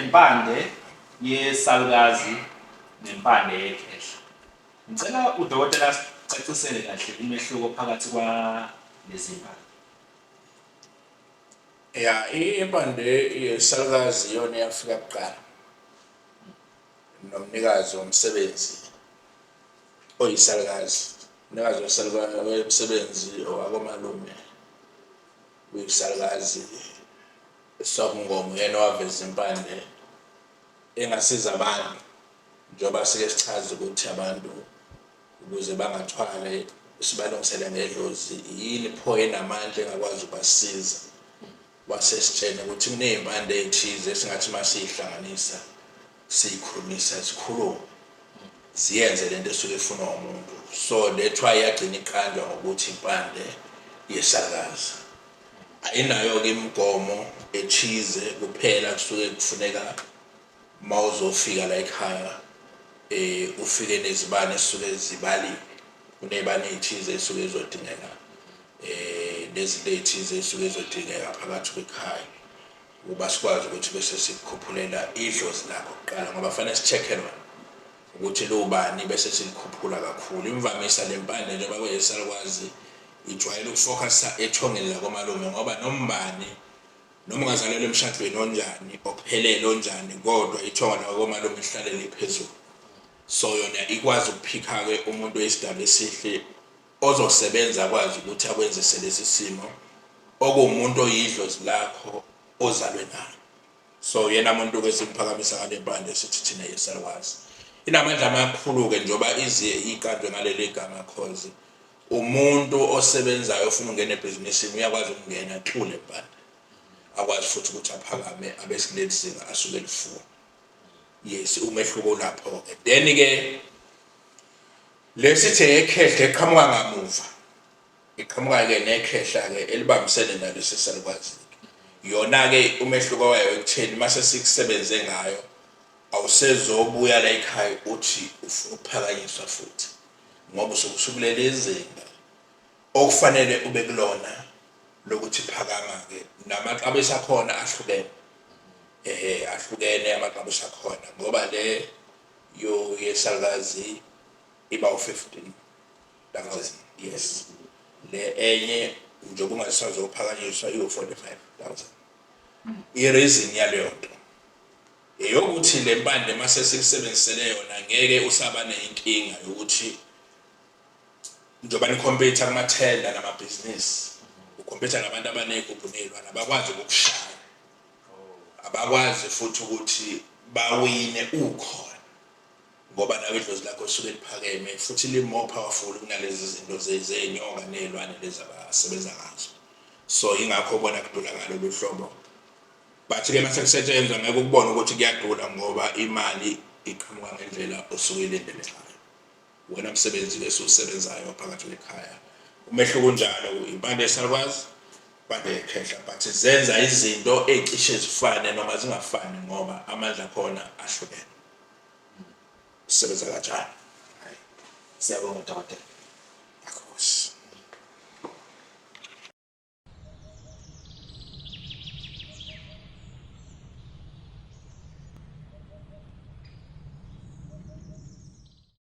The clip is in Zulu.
Sinempande yesalukazi nempande yekhehla. Ngicela udokotela asicacisele kahle umehluko phakathi kwalezi mpande. Ya, impande yesalukazi iyona eyafika kuqala nomnikazi womsebenzi oyisalukazi. Umnikazi wesalukazi womsebenzi owakomalume uyisalukazi Sobungoma uyena owaveza impande engasiza abantu njengoba sike sichaze ukuthi abantu ukuze bangathwali sibalungisele ngedlozi yini pho enamandla engakwazi ukubasiza wasesitshena ukuthi kuney'mpande ey'thize esingathi uma siyihlanganisa siyikhulumisa zikhulume ziyenze lento esuke ifunwa umuntu. So that's why yagcina iqanjwa ngokuthi impande yesakaza. Ayinayo-ke imigomo ethize kuphela kusuke kufuneka uma uzofika la ekhaya ufike nezibani ezisuke zibaliwe. Kuney'bani ey'thize ey'suke zizodingeka nezinto ey'thize ey'suke zizodingeka phakathi kwekhaya ukuba sikwazi ukuthi bese sikukhuphulela idlozi lakho kuqala ngoba fanele si-check-e lona ukuthi liwubani bese silikhuphula kakhulu. Imvamisa le mpande njengoba kuyisalukwazi ijwayele ukufokhasa ethongeni lakomalume ngoba nombani noma ungazalelwa emshadweni onjani ophelele onjani kodwa ithonga lakomalume lihlale liphezulu. So yona ikwazi ukuphikha-ke umuntu oyisidalwa esihle ozosebenza akwazi ukuthi akwenzise lesi simo okuwumuntu oyidlozi lakho ozalwe nalo. So uyena muntu-ke esimphakamisa ngale mpande esithi thina yesalukwazi. Inamandla amakhulu-ke njengoba ize iqanjwe ngaleli gama cause umuntu osebenzayo ofuna ukungena ebhizinisini uyakwazi ukungena through le mpande. Akwazi futhi ukuthi aphakame abe kuleli zinga asuke elifuna. Yes, umehluko ulapho-ke. Then-ke lesithi ekhehla eqhamuka ngamuva. Iqhamuka-ke nekhehla-ke elibambisene nalesi salukazi-ke. Yona-ke umehluko wayo ekutheni uma sesikusebenze ngayo awusezobuya la ekhaya uthi ufuna ukuphakanyiswa futhi ngoba usuke usukuleli zinga okufanele ube kulona lokuthi phakama-ke. Namaxabiso akhona ahlukene, ehhe ahlukene amaxabiso akhona ngoba le yesalukazi iba u-15 thousand yes. Le enye njengoba ungasazophakanyiswa iwu-45 000. I-reason yaleyo nto eyokuthi le mpande mase sikusebenzisele yona ngeke usaba nenkinga yokuthi njengoba nikhompyutha kumathenda namabhizinisi ukhompyutha nabantu abaney'gubhu ney'lwane abakwazi ukukushaya, abakwazi futhi ukuthi bawine ukhona ngoba nawe idlozi lakho lisuke liphakeme futhi li-more powerful kunalezi zinto zey'nyoka ney'lwane lezi abasebenza ngazo. So yingakho ubona kudula ngalolu hlobo. But-ke mase kusetshenzwa ngeke ukubone ukuthi kuyadula ngoba imali iqhamuka ngendlela osuke uyilindele ngayo. Wena msebenzi-ke esiwusebenzayo phakathi kwekhaya. Umehluko unjalo, impande yesalukwazi, impande yekhehla but zenza izinto ey'cishe zifane noma zingafani ngoba amandla akhona ahlukene. Sisebenza kanjalo. Siyabonga dokotela.